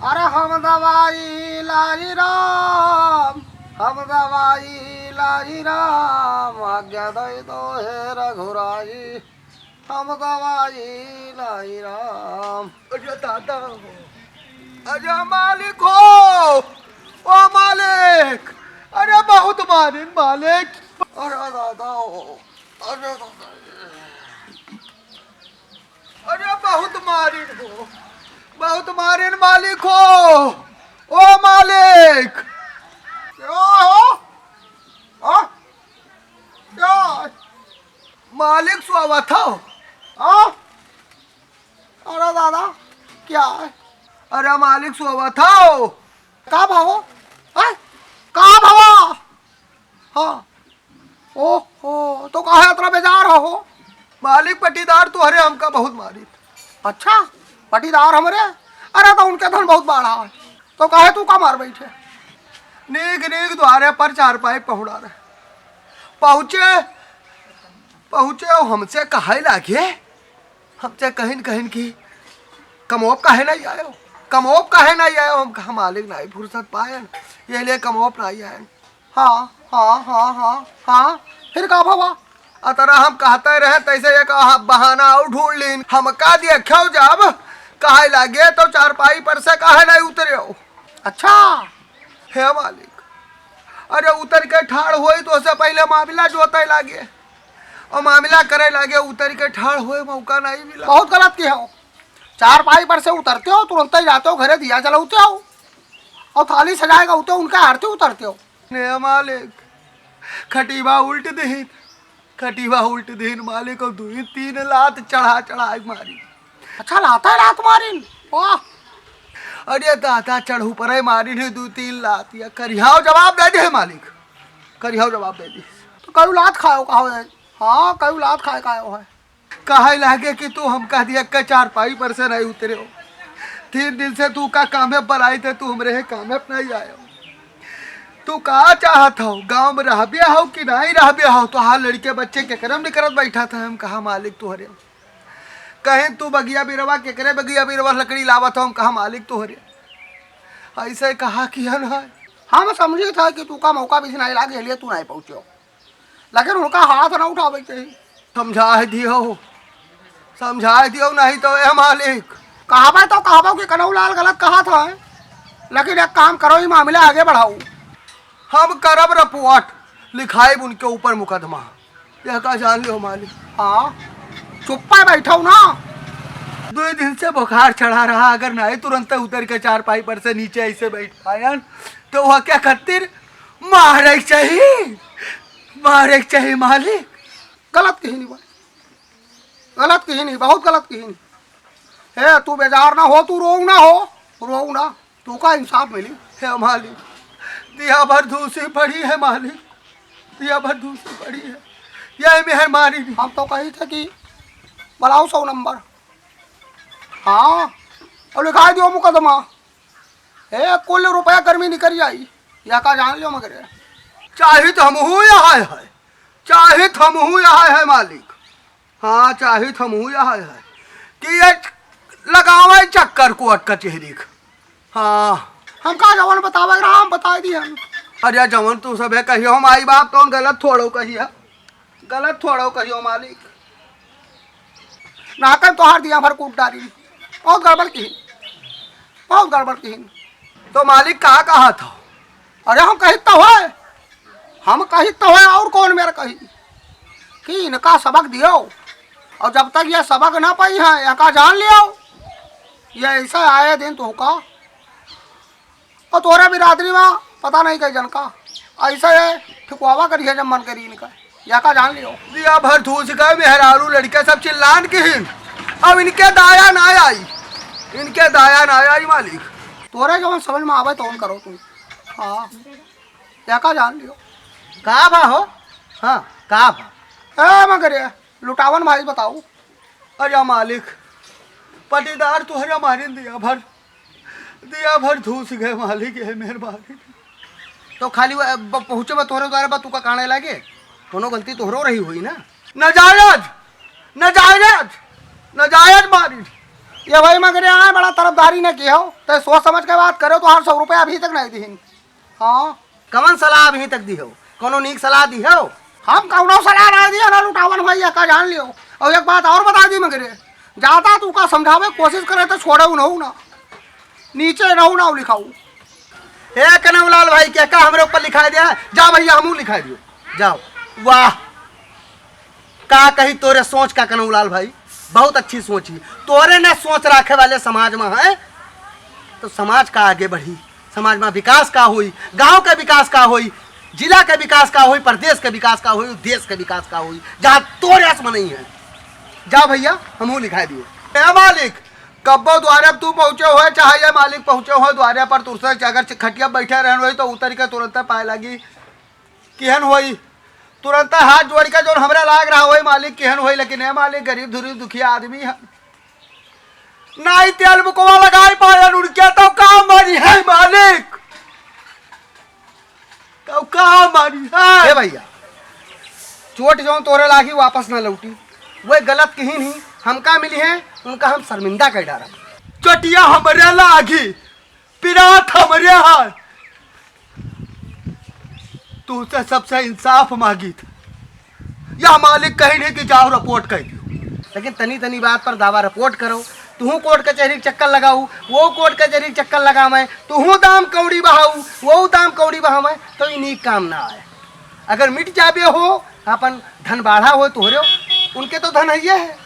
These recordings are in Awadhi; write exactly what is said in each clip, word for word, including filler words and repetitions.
अरे हम दवाई लाई राम, हम दवाई लाई राम, आज्ञा दे दो हे रघुराई, हम दवाई लाई राम। अरे दादा हो, अरे मालिक हो, ओ मालिक, अरे बहुत मारिन मालिक, अरे दादा हो, अरे दादा। अरे बहुत मारिन हो, बहुत मारिन मालिक हो, ओ मालिक। क्या हो? हाँ? क्या? मालिक सोवत हो? हाँ? अरे दादा, क्या है? अरे मालिक सोवत हो। का भवा? हाँ? का भवा? हाँ। ओहो, तो काहे इतना बेजार हो? मालिक पटीदार तोहरे हमका बहुत मारिन। अच्छा, पटीदार हमरे? अरे तो उनके धन बहुत बाढ़ा है, तो काहे तू का मार बैठे? नीक नीक द्वारे पर चारपाई पहुड़ा रहे। पहुँचे, पहुँचे और हमसे कहे लागे, हमसे कहिन कहिन कि कमोप काहे नहीं आयो, कमोप काहे नहीं आयो? हम कहा मालिक नहीं फुर्सत पायन, ये लिए कमोप नहीं आयन। हाँ, हाँ, हाँ, हाँ, हाँ। फिर का भवा? अतरा हम कहते रहे, तैसे एक बहाना और ढूंढ लीन। हम का दिया क्यों जब कहे लागे तो चारपाई पर से काहे नहीं उतरे हो? अच्छा। हे मालिक, अरे उतर के ठाड़ होई तो से पहले मामला जोते लागे और मामला करे लागे, उतर के ठाड़ होए मौका नहीं मिला। बहुत गलत किहे हो। चारपाई पर से उतरते हो, तुरंत ही जाते हो घरे दिया जलाते हो और थाली सजाएगा उते उनका आरती उतरते हो। ने मालिक, खटीबा उल्ट दीन, खटीबा उल्ट दीन मालिक, और दुई तीन लात चढ़ा चढ़ा के मारी। अच्छा, लाता है लात मारिन? वाह। अरे दादा, चढ़ू पर मारिन है दो तीन लात, या करिहाव जवाब दे दे मालिक, करिहाव जवाब दे दे। तो कई लात खायो का हो? हाँ, कई लात खाए का हो है। कहे लागे कि तू हम कह दिया के चारपाई पर से नहीं उतरे हो। तीन दिन से तू का कामे पर आई थे, तू हमरे है कामे पर नहीं आयो। तू का चाहत हो, गाँव में रहबे हो कि नहीं रहबे हो? तो हाँ, लड़के बच्चे केकरे में निकरत बैठा था। हम कहा मालिक तोहरे। कहें तू बगिया बिरवा, केकरे बगिया बिरवा लकड़ी लावत हो? हम कहा मालिक तोहरे। ऐसे कहा कि है ना, हम समझे था कि तू का मौका भी नहीं लागे, लिए तू नहीं पहुँचो। लेकिन उनका हाथ ना उठावे के चाही। समझाए दियो, समझाए दियो, नहीं तो ए मालिक। कहबे तो कहबो कि कन्हऊ लाल गलत कहा था, लेकिन एक काम करो, ई मामला आगे बढ़ाओ। हम करब रिपोर्ट, लिखाइब उनके ऊपर मुकदमा। यह का जान लियो मालिक। हाँ, चुप्पे बैठो ना। दो दिन से बुखार चढ़ा रहा, अगर नहीं तुरंत उतर के चारपाई पर से नीचे ऐसे बैठ पायन, तो वह क्या खातिर मारे के चाही, मारे के चाही मालिक। गलत कही नहीं बा, गलत कही नहीं, बहुत गलत कही नहीं। हे, तू बेजार ना हो, तू रोऊ ना हो, रोऊ ना, तू का इंसाफ मिली। हे मालिक, दिया भर धूसी पड़ी है मालिक, दिया भर धूसी पड़ी है, यही मेहरबानी नहीं। हम तो कही थे कि बुलाओ सौ नंबर, हाँ, और लिखाई दियो मुकदमा। ए, कुल रुपया गर्मी निकल जाई, या का जान लियो मगर। चाहित हमहू यहाँ है, चाहित हमहू यहाँ है मालिक। हाँ, चाहित हमहू यहाँ है कि ये लगावे चक्कर कोर्ट कचहरी क। हाँ। हम का जवन बतावे रहा, हम बताई दी हम। अरे जवन तू सबे कहियो, हम आई बाप तो गलत थोड़ो कही है। गलत थोड़ो कहियो मालिक। नाकन तोहार दिया भर कूट डारी। बहुत गड़बड़ किहिन, बहुत गड़बड़ किहिन। तो मालिक का कहा था? अरे हम कहित तो है, हम कहित तो है, और कौन मेरे कही कि इनका सबक दियो, और जब तक ये सबक ना पाई हैं, इनका जान लियो, ये ऐसा आए दिन तो का और तोहरे बिरादरी मा पता नहीं कई जन का ऐसे है, ठिकवावा करिहे जब मन करी इनका, या का जान लियो। दिया भर धूस गए, मेहरारू लड़के सब चिल्लान किहिन। अब इनके दाया ना आई, इनके दाया ना आई मालिक। तोहरे जवन समझ मा आवे तवन करो तू। हाँ, या का जान लियो। का भा हो? हाँ, का भा? ए मगरे, लुटावन भाई बताओ। अरे मालिक, पटीदार तोहरे मारिन दिया भर, दिया भर धूस गए मालिक, ये मेहरबानी। तो खाली वो, ब-, पहुँचे बा तोहरे द्वारा बा, तू का काने लागे? कोनो गलती तोहरो रही हुई ना? नजायज, नजायज, नजायज मारिन, ये भाई मगरे आए, बड़ा तरफदारी न किहो, तो सोच समझ के बात करो, तोहार सौ रुपया अभी तक नहीं दिहिन। हाँ। कवन सलाह अभी तक दिहो? कौनो नीक सलाह दिहो? हम कौनो सलाह ना दिया ना लुटावन भाई, एका जान लियो। और एक बात और बता दी मगरे, ज्यादा तू का समझावे कोशिश करे तो छोड़े उन्हों ना, नीचे रहू ना लिखाऊ। ए कनौलाल भाई, के का हमरे ऊपर लिखाई दिया? जा भैया, हमहू लिखाई दियो, जाओ। वाह, का कही तोरे सोच का कनौलाल भाई, बहुत अच्छी सोच ही। तोरे न सोच राखे वाले समाज में है, तो समाज का आगे बढ़ी, समाज में विकास का होई, गांव का विकास का होई, जिला का विकास का होई, प्रदेश का विकास का होई, देश का विकास का होई, जहाँ तोरे अस में नहीं है। जा भैया, हमहू लिखाई दियो। ए मालिक, कब्बो द्वारे पर तू पहुँचे होए, चाहे ये मालिक पहुँचे होए द्वारे पर, तुरसे अगर खटिया बैठे रहन होई, तो उतर के तुरंत पाए लागी। किहन होई? तुरंत हाथ जोड़ के जौन हमरा लाग रहा होई मालिक, किहन होई? लेकिन ए मालिक, गरीब धुरीब दुखिया आदमी है, नाई तेल बुकवा लगाई पायन उनके, तो का मरी है मालिक? तो का मरी है? ए भैया, चोट जौन तोरे लागी वापस ना लौटी, वह गलत किहिन ही, हमका मिली है, उनका हम शर्मिंदा कर डारब। चोटिया हमरे लागी, पिरात हमरे हाल। तू से सबसे इंसाफ मांगित। या मालिक कहीं नहीं कि जाओ रिपोर्ट कर दियो। लेकिन तनी तनी बात पर दावा रिपोर्ट करो। तू कोर्ट कचहरी के चक्कर लगाऊ, वो कोर्ट कचहरी के चक्कर लगावे, तू दाम कौड़ी बहाऊ, वो दाम कौड़ी बहावे, तो ई नीक काम ना आए। अगर मिट जाबे हो, अपन धन बाढ़ा हो तोहरे, उनके तो धन हइये है,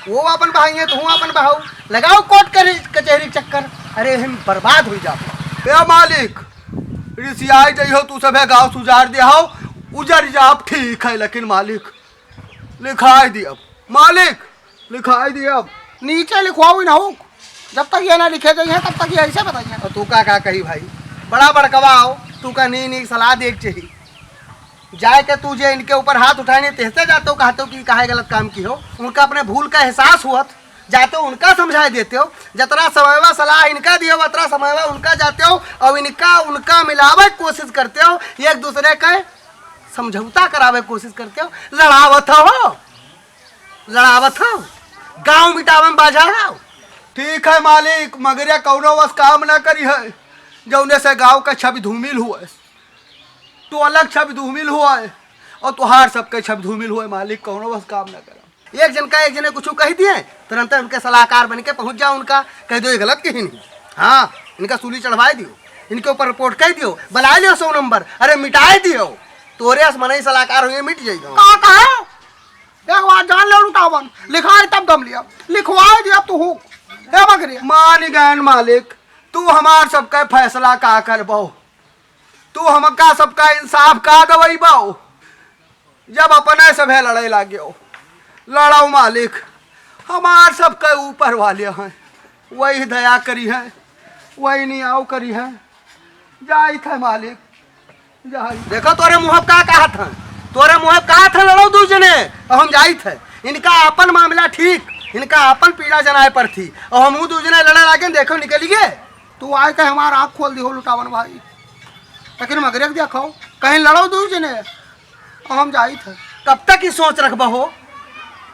वो अपन बहाइए, तू अपन बहाऊ, लगाओ कोर्ट करे-, कचहरी चक्कर। अरे हम बर्बाद हो जाओ। ए मालिक, रिसियाई जइहो तू सभे गाँव सुजार दे हो, उजर जाब ठीक है, लेकिन मालिक लिखाई दियब, मालिक लिखाई दियब। नीचे लिखवाओ ही ना हो, जब तक ये ना लिखे जाइए तब तक ये ऐसे बताइए। और तू का, का कही भाई, बड़ा बड़कवा हो, तू का नी, नी सलाह दे के चाहिए। जाए के तू जे इनके ऊपर हाथ उठाए नहीं, तेहते जाते हो, कहते हो कि काहे गलत काम की हो। उनका अपने भूल का एहसास हुआ, जाते हो उनका समझाए देते हो। जतरा समय बा सलाह इनका दियो, उतरा समय बा उनका जाते हो, और इनका, उनका मिलावे के कोशिश करते हो, एक दूसरे के समझौता करावे के कोशिश करते हो, लड़ावत हो, लड़ावत हो, गाँव मिटावे में बाझा हो। ठीक है मालिक, मगरिया कौनो बस काम ना करी है, जौने से गाँव का छवि धूमिल हुए। तू अलग छवि धूमिल हुआ है और तुहार सबके छवि धूमिल हुआ है मालिक, कौनो बस काम ना करा। एक जन का एक जने कुछ कह दिए, तुरंत उनके सलाहकार बन के पहुँच जाओ, उनका कह दो ये गलत कही नहीं। हाँ, इनका सूली चढ़वाए दियो, इनके ऊपर रिपोर्ट कर दियो, बुलाए लियो सौ नंबर, अरे मिटाए दियो। तोरे अस मनई सलाहकार हुए मिट जाइयो। का कहे? एक बात जान ले लुटावन, लिखाए तब दम लिया, लिखवाए दिया तू हूँ। हे बकरी। मान गए मालिक, तू हमार सबका फैसला का करबो? तू हमका सबका इंसाफ का दवइबो? जब अपने सभे लड़े लाग्यो, लड़ो मालिक, हमार सबके ऊपर वाले हैं, वही दया करी है, वही नियाव करी है। जाइत है मालिक, जाइत। देखो तोरे मुँह का कहत हैं, तोरे मुँह का कहत हैं, लड़ो दू जने, और हम जाइत है। इनका अपन मामला ठीक, इनका अपन पीड़ा जनाए पर थी, और हम दू जने लड़े लागे, देखो निकल गए। तू आए के हमार आँख खोल दिहो लुटावन भाई, लेकिन मगरे के देखो, कहीं लड़ो दू जने, हम जाइत है। कब तक ई सोच रखबा हो?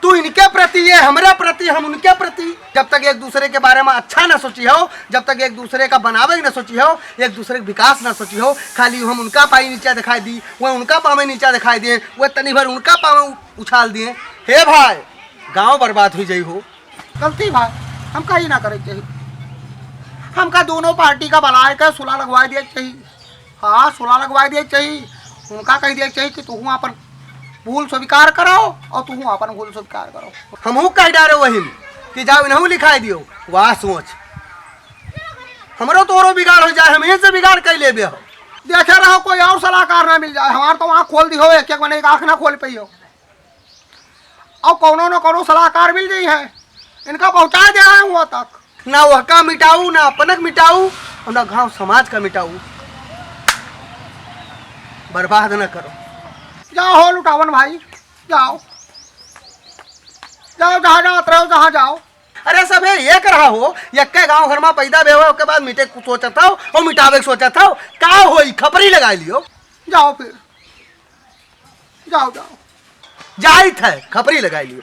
तू इनके प्रति, ये हमरे प्रति, हम उनके प्रति। जब तक एक दूसरे के बारे में अच्छा ना सोची हो, जब तक एक दूसरे का बनावे के ना सोची हो, एक दूसरे के विकास ना सोची हो, खाली हम उनका पाई नीचा दिखाई दी, वह उनका पावे नीचा दिखाई दिए, वह तनी भर उनका पावे उ-, उछाल दिए, हे भाई, गाँव बर्बाद हुई जाई हो। गलती भाई, हमका ई ना करे के चाहिए। हमका दोनों पार्टी का बुलाए के सुलह लगवाए दिए के चाहिए। हाँ, सुलह लगवाए दिए के चाहिए। उनका कह दिए के चाहिए कि तुहूँ अपन भूल स्वीकार करो और तुहूँ अपन भूल स्वीकार करो। हमहू कह डारे वही कि जाओ इनहू लिखाई दियो। वाह सोच, हमरो तोरो बिगाड़ हो जाए, हम इनसे बिगाड़ कर लेबे हो। देखे रहो कोई और सलाहकार ना मिल जाए, हमार तो आँख खोल दिहो, एक एक मने एक आँख ना खोल पाइयो। और कौनो न कौनो सलाहकार मिल जाई है, इनका पहुँचा दे रहे हैं वहाँ तक। ना वह का मिटाऊ, ना अपनक मिटाऊ, और ना गांव समाज का मिटाऊ। बर्बाद न करो। जाओ हो लुटावन भाई, जाओ, जाओ जहाँ जात रहो, जहाँ जाओ। अरे सब ये, ये कर रहा हो, यक्के गांव घर में पैदा बे हुआ, ओके बाद मिटे के सोचत हो और मिटावे के सोचत हो, का होई, खपरी लगा लियो। जाओ फिर, जाओ, जाओ। जाइत है, खपरी लगाई लियो।